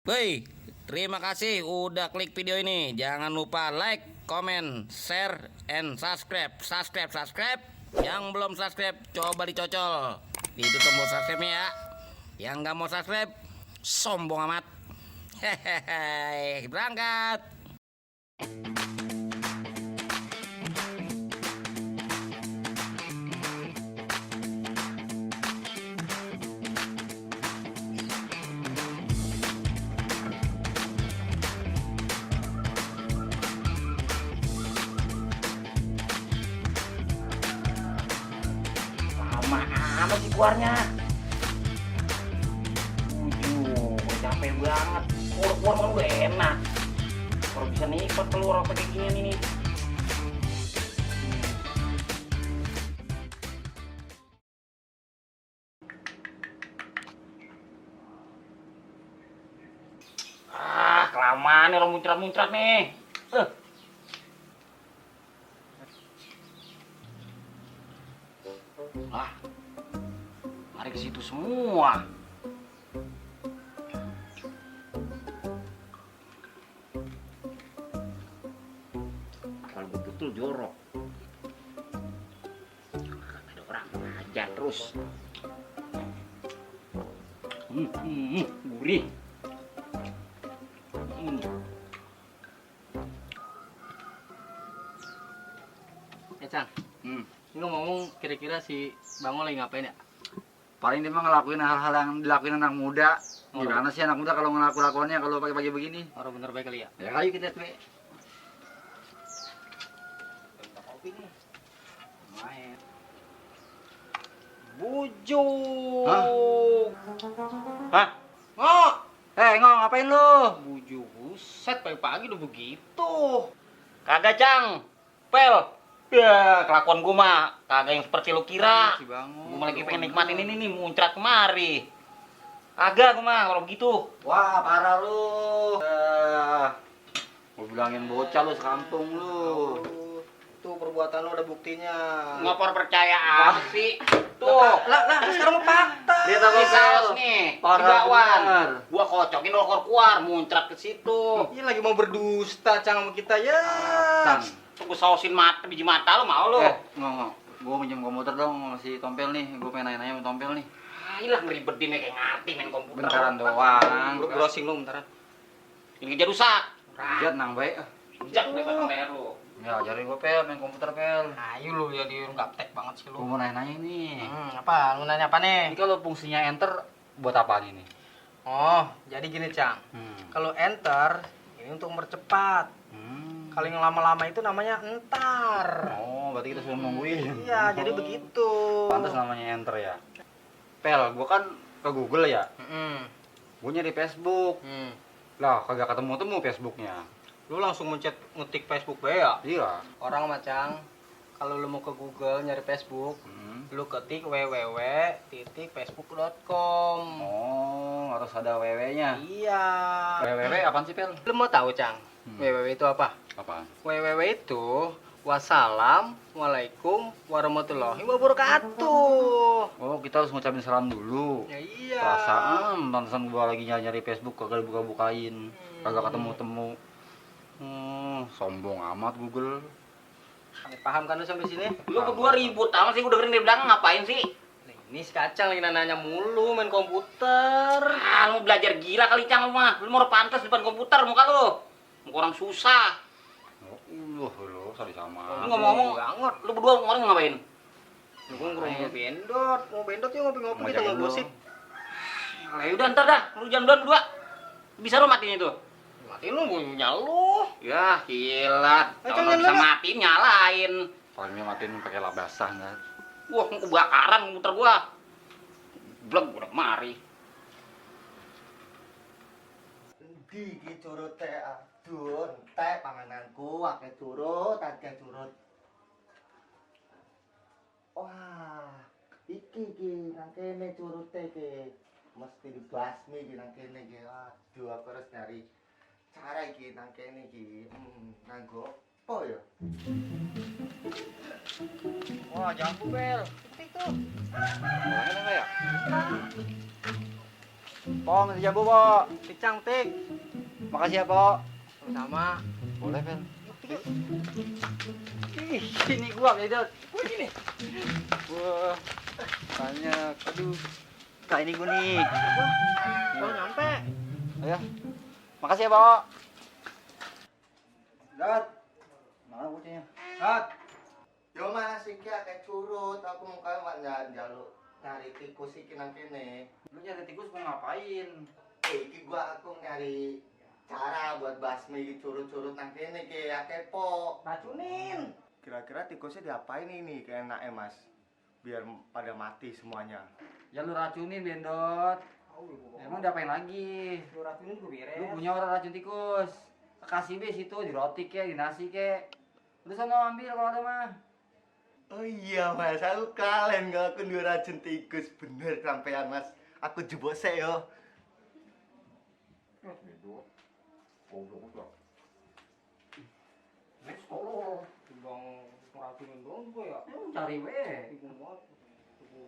Woi, terima kasih udah klik video ini. Jangan lupa like, comment, share, and subscribe. Subscribe. Yang belum subscribe, coba dicocol. Itu tombol subscribe-nya ya. Yang nggak mau subscribe, sombong amat. Hehehe, berangkat. Lama amat sih keluarnya. Gue capek banget. Keluar kan udah enak. Kalau bisa nikmat keluar pakai gini nih. Kelamaan nih orang muncrat-muncrat nih. Lari ke situ semua. Kalau betul jorok. Ada orang aja terus. Gurih. Cang, ini ngomong kira-kira si Bango lagi ngapain ya? Paling dia mah ngelakuin hal-hal yang dilakuin anak muda. Gimana sih anak muda kalau ngelakuinnya kalau pagi-pagi begini? Orang bener baik kali ya? Ya ayo kita lihat. Minta kopi nih. Main. Bujuk. Hah? Oh, Ngong, ngapain lu? bujuk. Buset, pagi-pagi udah begitu. Kagak, Cang. Pel. Ya, kelakuan gua mah kagak yang seperti lu kira. Si Bango. Gua lagi pengen nikmatin ini nih, muncrat kemari. Kagak gua mah kalau begitu. Wah, parah lu. Gua bilangin bocah lu sekampung lu. Tuh perbuatan lo ada buktinya. Ngopor percaya apa sih? Tuh. Lah, sekarang mau fakta. Lihat apa Ini saus Pel? nih, Parah tigawan. bener. Gua kocokin lo keluar, muncrat ke situ. Ini lagi mau berdusta Cang sama kita ya. San. Gua sausin mata, biji mata lo mau lo. Ngong. Gua minjem komputer dong sama si Tompel nih. Gua pengen nanya-nanya sama Tompel nih. Ayolah ngeribetin kayak ngerti main komputer. Bentaran doang. Browsing lo bentaran. Ini kerja rusak. Lihat nang baik. Jak deh pasang layar lo. Ya, ajarin gua Pel main komputer Pel. Ayo lu ya di gaptek banget sih Gua lu. mau nanya-nanya nih. Apa? Lu nanya apa Ini nih? kalau fungsinya enter buat apaan ini? Oh, jadi gini Cang. Kalau enter ini untuk mempercepat. Kalau yang lama-lama itu namanya entar. Oh, berarti kita sudah nungguin. Iya, jadi begitu. Pantas namanya enter ya. Pel, gua kan ke Google ya. Gua nyari Facebook. Lah, kagak ketemu-temu Facebooknya. Lu langsung ngetik Facebook bae ya? Iya. Orang macang kalau lu mau ke Google nyari Facebook, lu ketik www.facebook.com. Oh, harus ada WW-nya. Iya. WWW apaan sih, Pel? Lu mau tahu, Cang? www itu apa? Apaan? www itu wassalamualaikum warahmatullahi wabarakatuh. Oh, kita harus ngucapin salam dulu. Ya iya. Perasaan pantesan gua lagi nyari Facebook kagak buka-bukain. Kagak ketemu-temu. Sombong amat Google. Paham kan lu sampai sini? Lu berdua ribut amat sih, gua dengerin dia bilang ngapain sih? Ini si Kacang lagi nanya mulu main komputer. Lu belajar gila kali Cang lu mah. Lu mau pantas depan komputer muka lu. Muka orang susah. Lu sorry sama. Lu ngomong-ngomong banget. Lu berdua orang ngapain? Gua mau bendot, yuk ngopi-ngopi kita Ngajakin ngegosip. Ya udah ntar dah, lu jam 2 berdua. Bisa lu matiin itu? Matiin lu punya lu. Ya gila. Cang, Kalau bisa nyala. matiin nyalain. Palingnya matiin pakai lap basah enggak? Wah, mau kebakaran komputer gua. Blek udah kemari. Gigi curut teh adun, teh pangananku akeh curut, akeh curut. Wah, iki nang kene curut teh iki. Mesti dibasmi iki nang kene iki. Aduh, aku harus nyari cara iki nang kene iki. Nganggo apa ya? Wah, jambu bel. Itu. Orangnya enggak ya? Po, minta jambu, Po. Tik-cang, tik. Makasih ya, Po. Sama. Boleh, Pel. Ih, ini gua jadi ini. Wah, banyak. Aduh. Kak ini gua nih. Oh, nyampe. Ayo. Makasih ya, Po. Dot. Mana kucingnya? Hat. Yo Mas, iki akeh curut, aku mau kae njaluk nyari tikus iki nang kene. Lu nyari tikus mau ngapain? Iki aku nyari cara buat basmi iki curut-curut nang kene ki akeh po. Racunin. Kira-kira tikusnya diapain ini keenake Mas? Biar pada mati semuanya. Ya lu racunin, Bendot. Emang diapain lagi? Lu racunin gue beres. Lu punya orang racun tikus. Kasih be situ di roti ke, di nasi ke. Lu sana ambil kalau ada mah. Oh iya Mas, aku kalen kalau aku nduwe racun tikus. Bener sampean Mas. Aku jebok sik yo. Bang racunin doang juga ya. Cari we.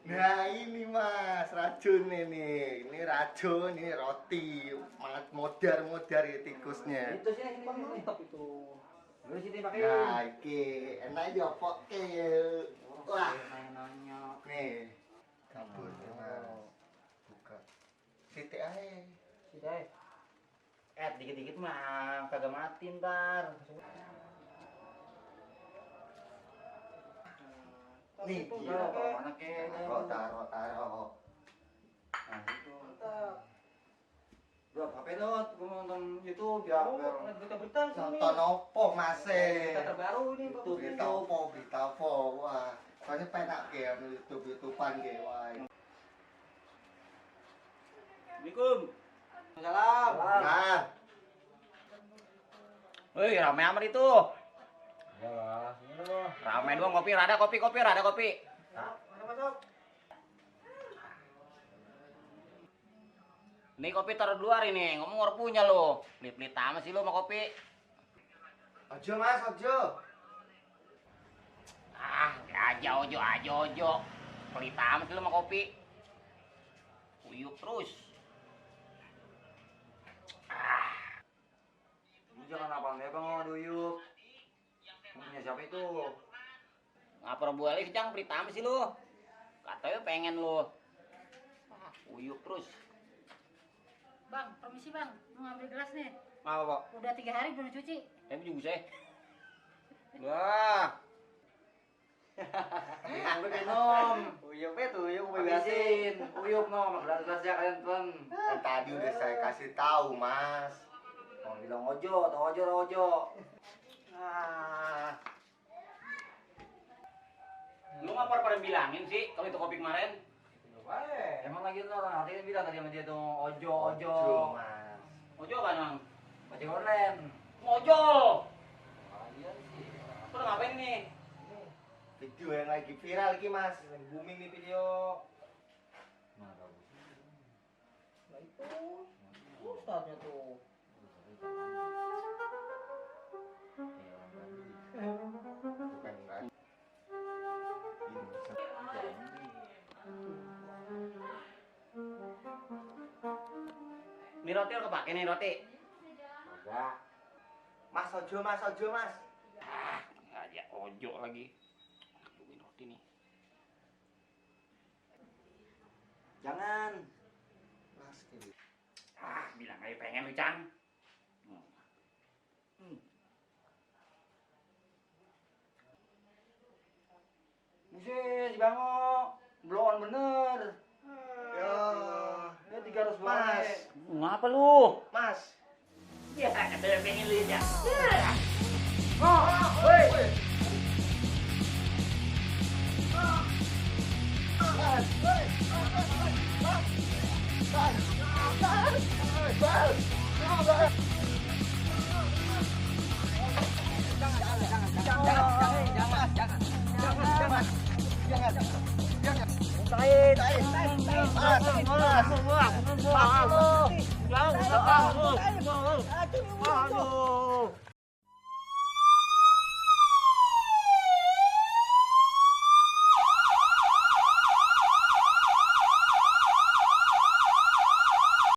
Nah ini Mas, racun ini. Ini racun, ini roti. Semangat modar-modar ya tikusnya. Itu sini Mantap itu. Lu sini pakai. Nah, iki enak diopoke ya. Wah, Nanya. nih. Kabur ya, Mas. Buka. Siti ae. Sini. Dikit-dikit mah kagak mati ntar. Nih, Iya, mana ke? Taruh. Nah, itu. Udah, HP Dot, gua mau nonton YouTube ya. Berita-berita Nonton opo Mas? Berita terbaru ini, Bang. Berita opo. Wah, soalnya penak ya YouTube-YouTubean ge wah. Assalamualaikum. Salam. Nah, Wih, rame amat itu. Ya, sini lo. Rame doang kopi, rada kopi. Mana masuk? Ini kopi taruh di luar ini, ngomong orang punya lo. Pelit-pelit amat sih lo sama kopi. ojo Mas, ojo. Ah, aja ojo. Pelit amat sih lo sama kopi. Uyup terus. Lu jangan apaan ya Bang, Duyuk. Punya siapa itu? Ngapa boleh sih, Cang? Pelit amat sih lo. Katanya pengen lo. Uyup terus. Bang, permisi bang, mau ngambil gelas nih. Apa, Pak? Udah 3 hari belum cuci. Juga saya. Wah. Uyup minum. Uyup itu, Uyup bebasin. Uyup no, gelas-gelasnya kalian tuan. Kan tadi udah saya kasih tahu Mas. Mau bilang ojo. Ah, Lu ngapa pada bilangin sih kalau itu kopi kemarin? Emang lagi tuh orang artinya bilang tadi sama dia tuh ojo. Mas. Ojo kan, Bang? Ojek online. Ojol. Iya sih. Lu udah ngapain nih? Video yang lagi viral lagi Mas. Lagi booming nih video. Mana Nah itu. Ustaznya tuh. Bukan Mas. Ini roti udah kepake nih roti. Enggak. Mas ojo Mas. Aja ojo lagi. Ini roti nih. Jangan. Mas ini. Bilang aja pengen lu, Cang. Buset, si Bango. Blow on bener. Yo. Dia 300 Mas. banget. Ngapa lu? Mas. Ya, katanya pengen lu ya. Aduh.